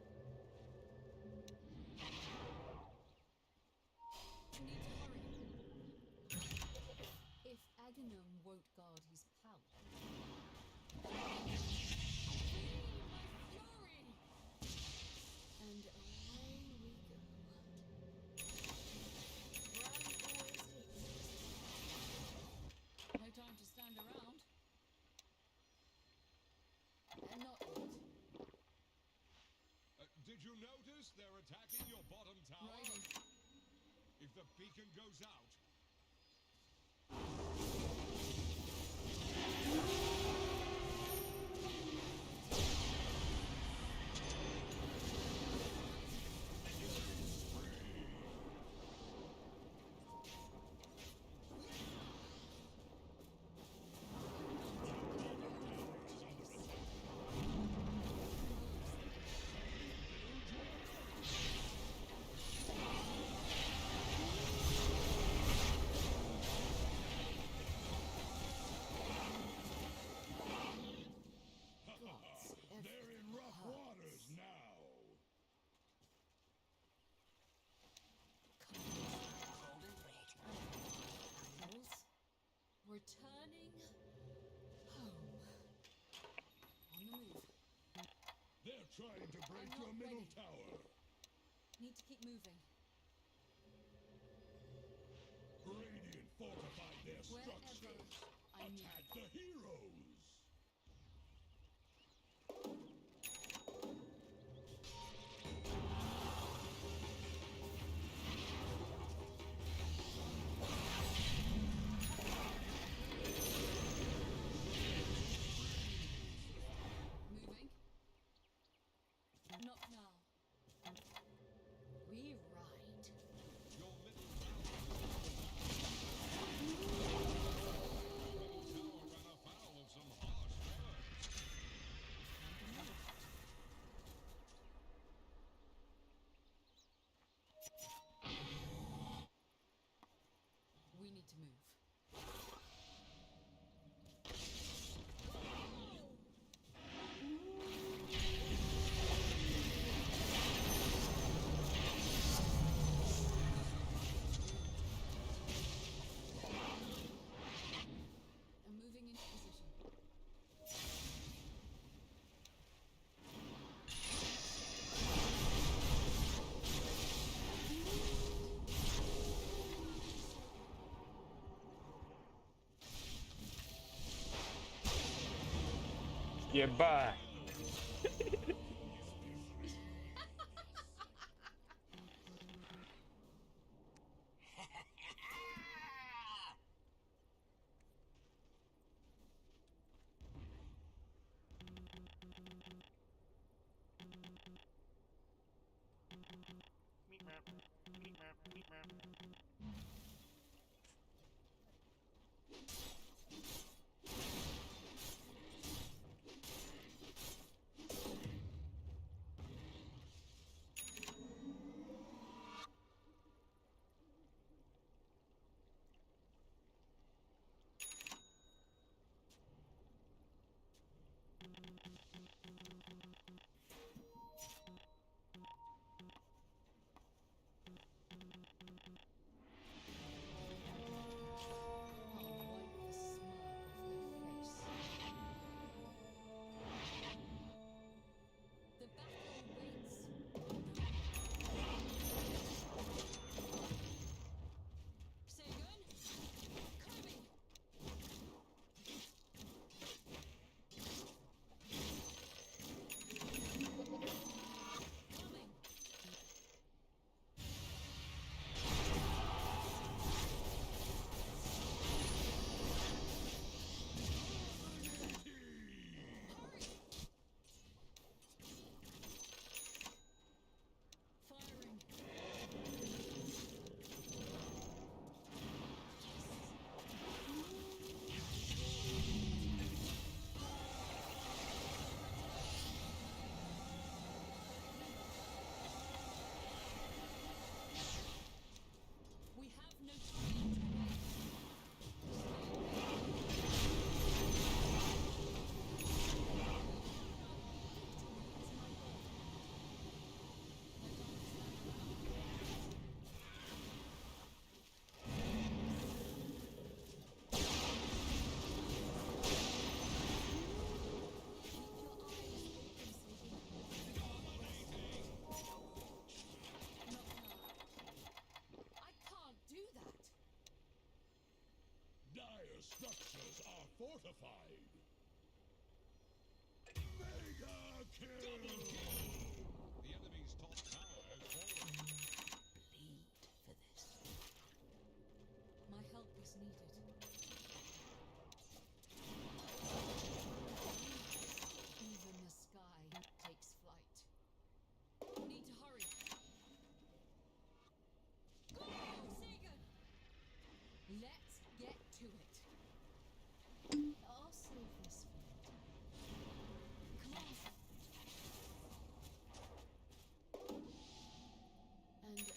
I need to hurry. If Agonum won't guard his power. Feel my fury! And away we go. Brand always hates it. No time to stand around. And not yet. Did you notice they're attacking your bottom tower? Riding. If the beacon goes out, Chase. trying to break I'm your not middle ready. tower. Need to keep moving. Radiant fortified their Wherever structures. I need. Attack the heroes. Moving. Not now. We ride. Your middle tower. Middle tower ran afoul of some harsh words. We need to move. I'm moving into position. Еба! I'll wipe the smirk off their face. The battle waits. Sagan, Kirby. Coming. Hurry! Firing. Yes. We have no time to waste. Victory is my goal. No time to stand around. Keep your eyes open, Siggy. Not now. I can't do that. Dire structures are fortified. Mega kill! Double kill! The enemy's top tower has fallen. Bleed for this. My help is needed. Even the sky takes flight. Need to hurry. Go, Sagan! Let's get to it. I'll save this for later. Come on. And away we go.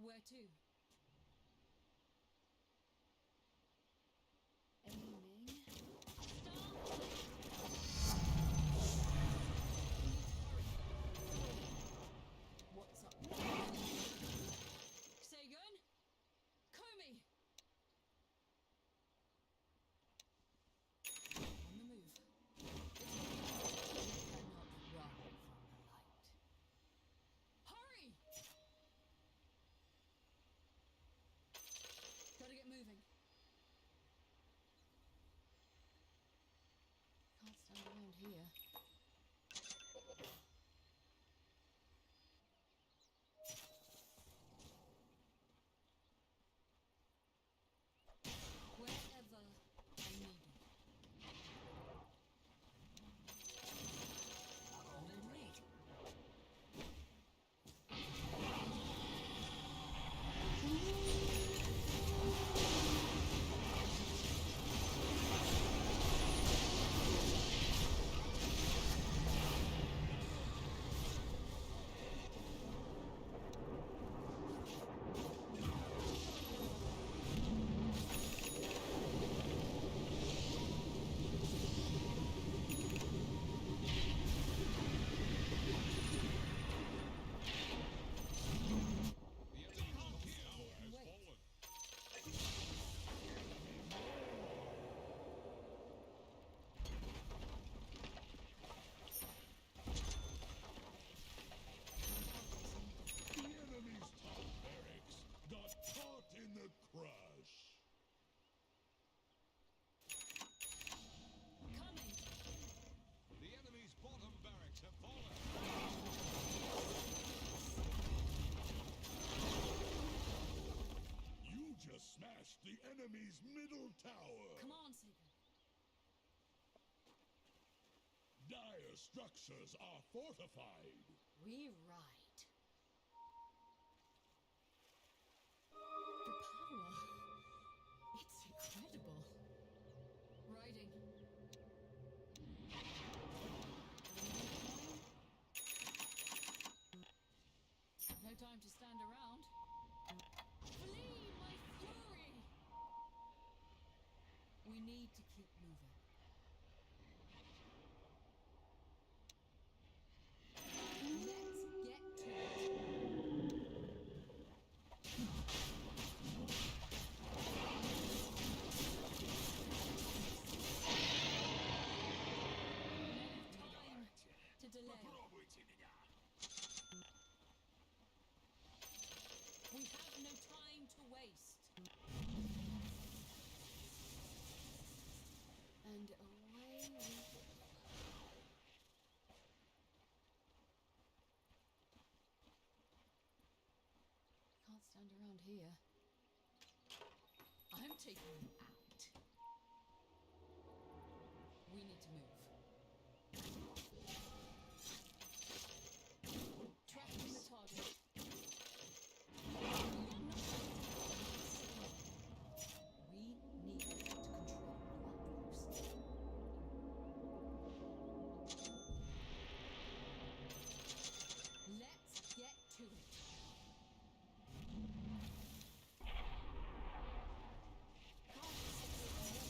Where to? Aiming. Start! What's up? Sagan? Komi! On the move. Cannot run from the light. Hurry! Gotta get moving. Can't stand around here. Wherever I'm needed. On the move. The enemy's top tower has Wait. fallen. The enemy's top barracks got caught in the crush. Coming! The enemy's bottom barracks have fallen. You just smashed the enemy's middle tower. Come on, Sagan. Dire structures are fortified. We ride. The power. It's incredible. Riding. No time to stand around. Flee, my fury! We need to keep moving. Let's get to it. No time to delay. We have no time to waste. And away we go. Can't stand around here. I'm taking you out. We need to move. Tracking the target. We need to control the outpost. Let's get to it. Where did they find this?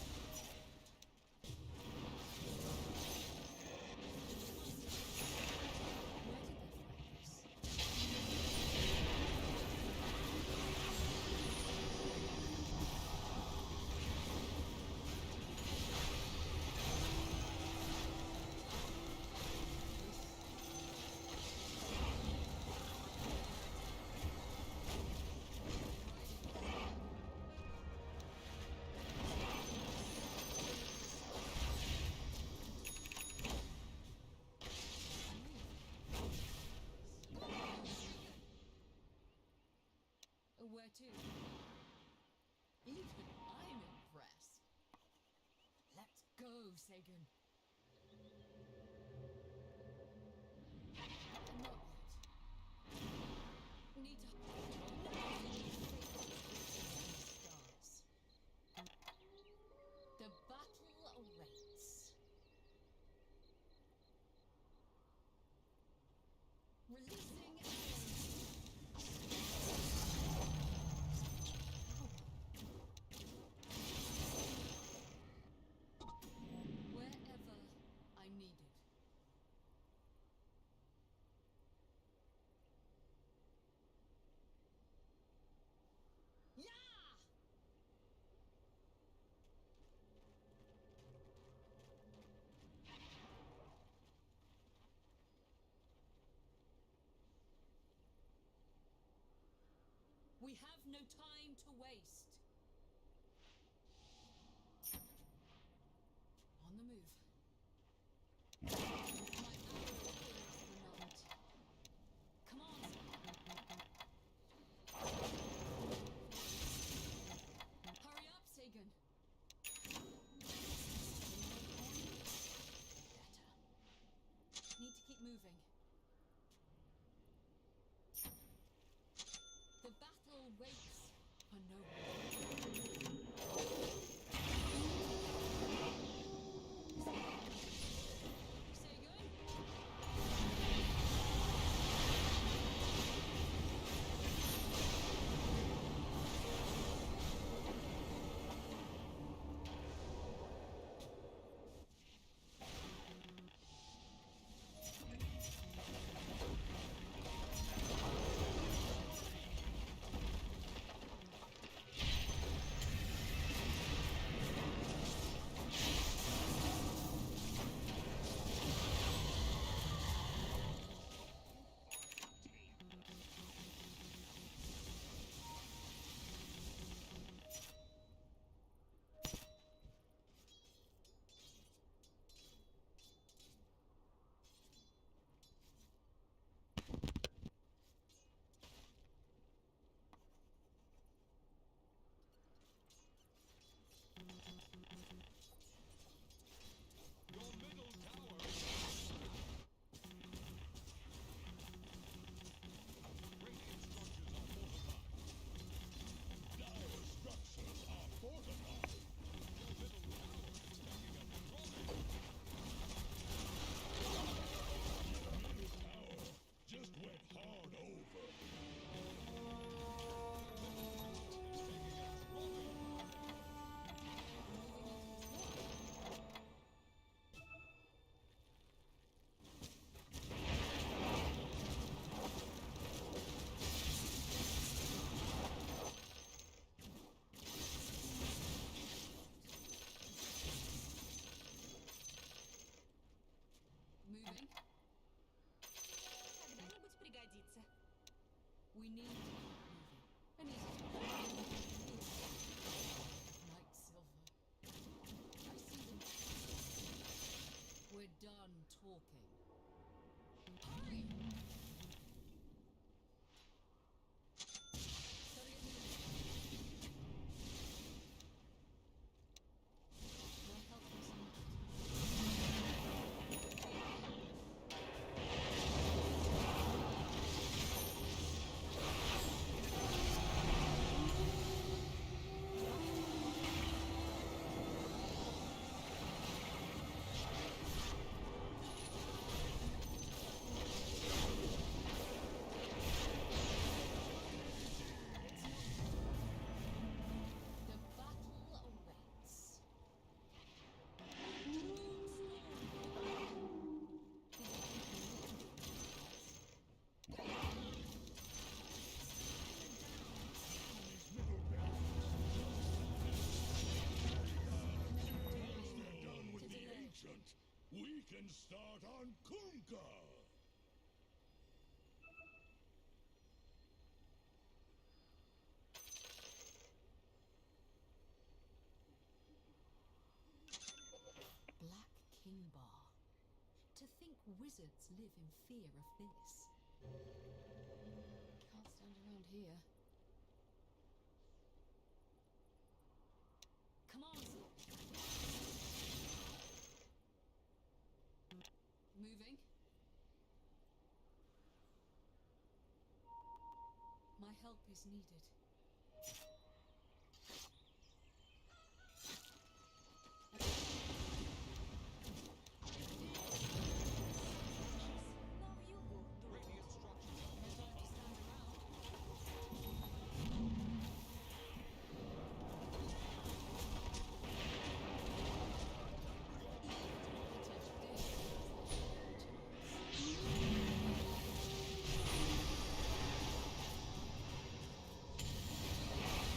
Where to? Even I'm impressed. Let's go, Sagan. Not yet. Need to. Stars. The battle awaits. Releasing arrows. We have no time to waste. On the move. My arrow kills the night. Come on. Hurry up, Sagan. Better. Need to keep moving. The battle waits for no one. Sagan? Your middle tower is under attack. Radiant structures are fortified. Dire structures are fortified. Your middle tower is taking a drubbing. Your middle tower just went hard over. Your middle tower is taking a drubbing. Moving. Когда-нибудь пригодится. We need to keep moving. An easy Night Silver. I see them. We're done talking. Hurry! Gotta get moving. My help is needed. The battle awaits. Once they're done with the ancient, we can start on Kunkka. Black King Bar. To think wizards live in fear of this. Can't stand around here. Come on. Moving. My help is needed. На вьюгу, друг. Radiant structures are No time to stand around. Touch this. Chance.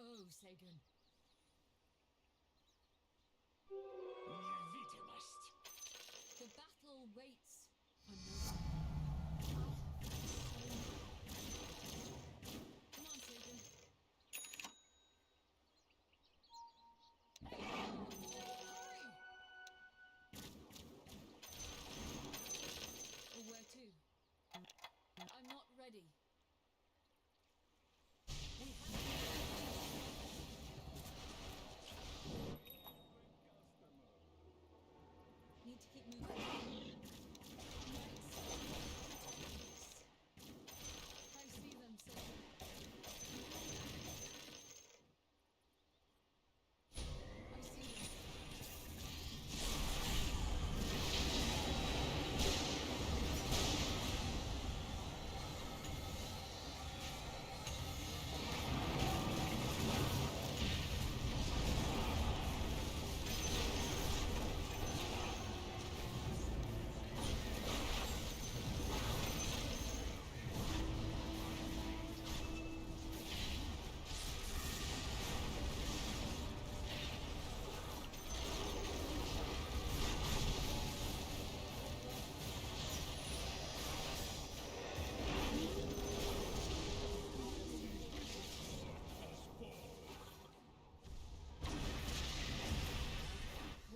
Go, Sagan. Невидимость. The battle waits for no one. I have so many. Come on, Sagan. Hurry! Where to? I'm not ready. We have to. Need to keep moving. Knights. I see them, Sagan. I see them.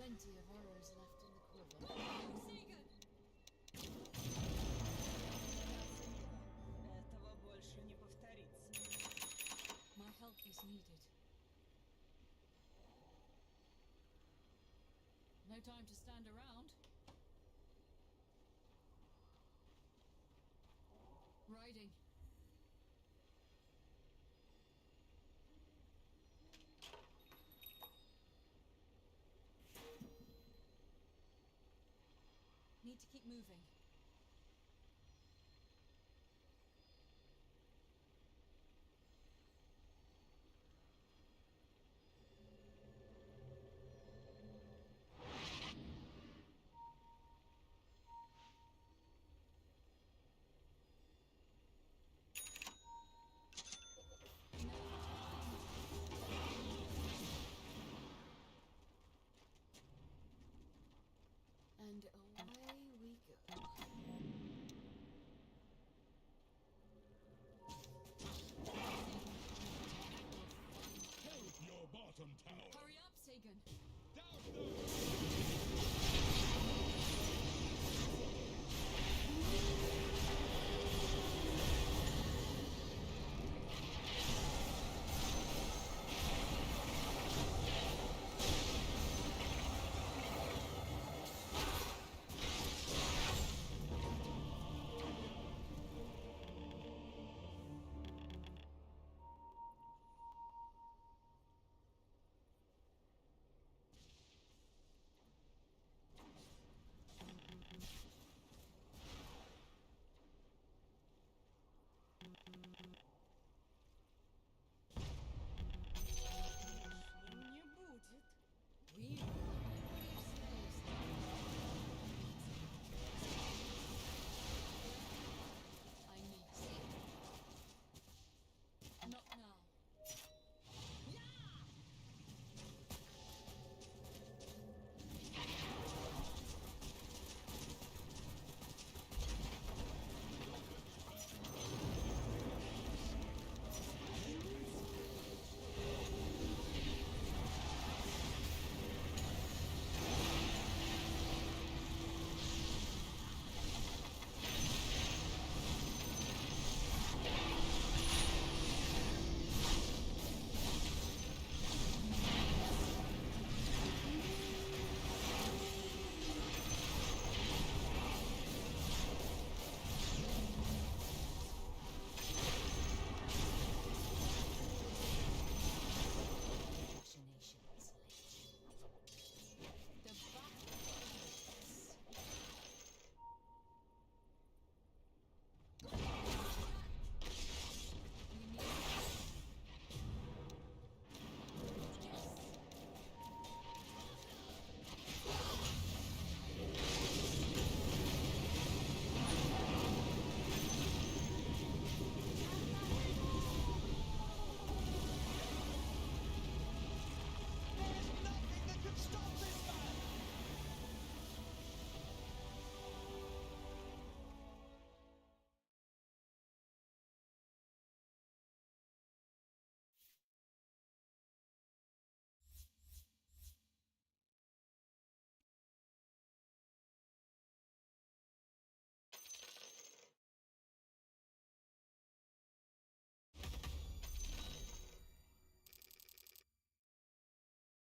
Plenty of arrows left in the quiver. Sagan! Этого больше не повторится. My help is needed. No time to stand around. Riding. Need to keep moving.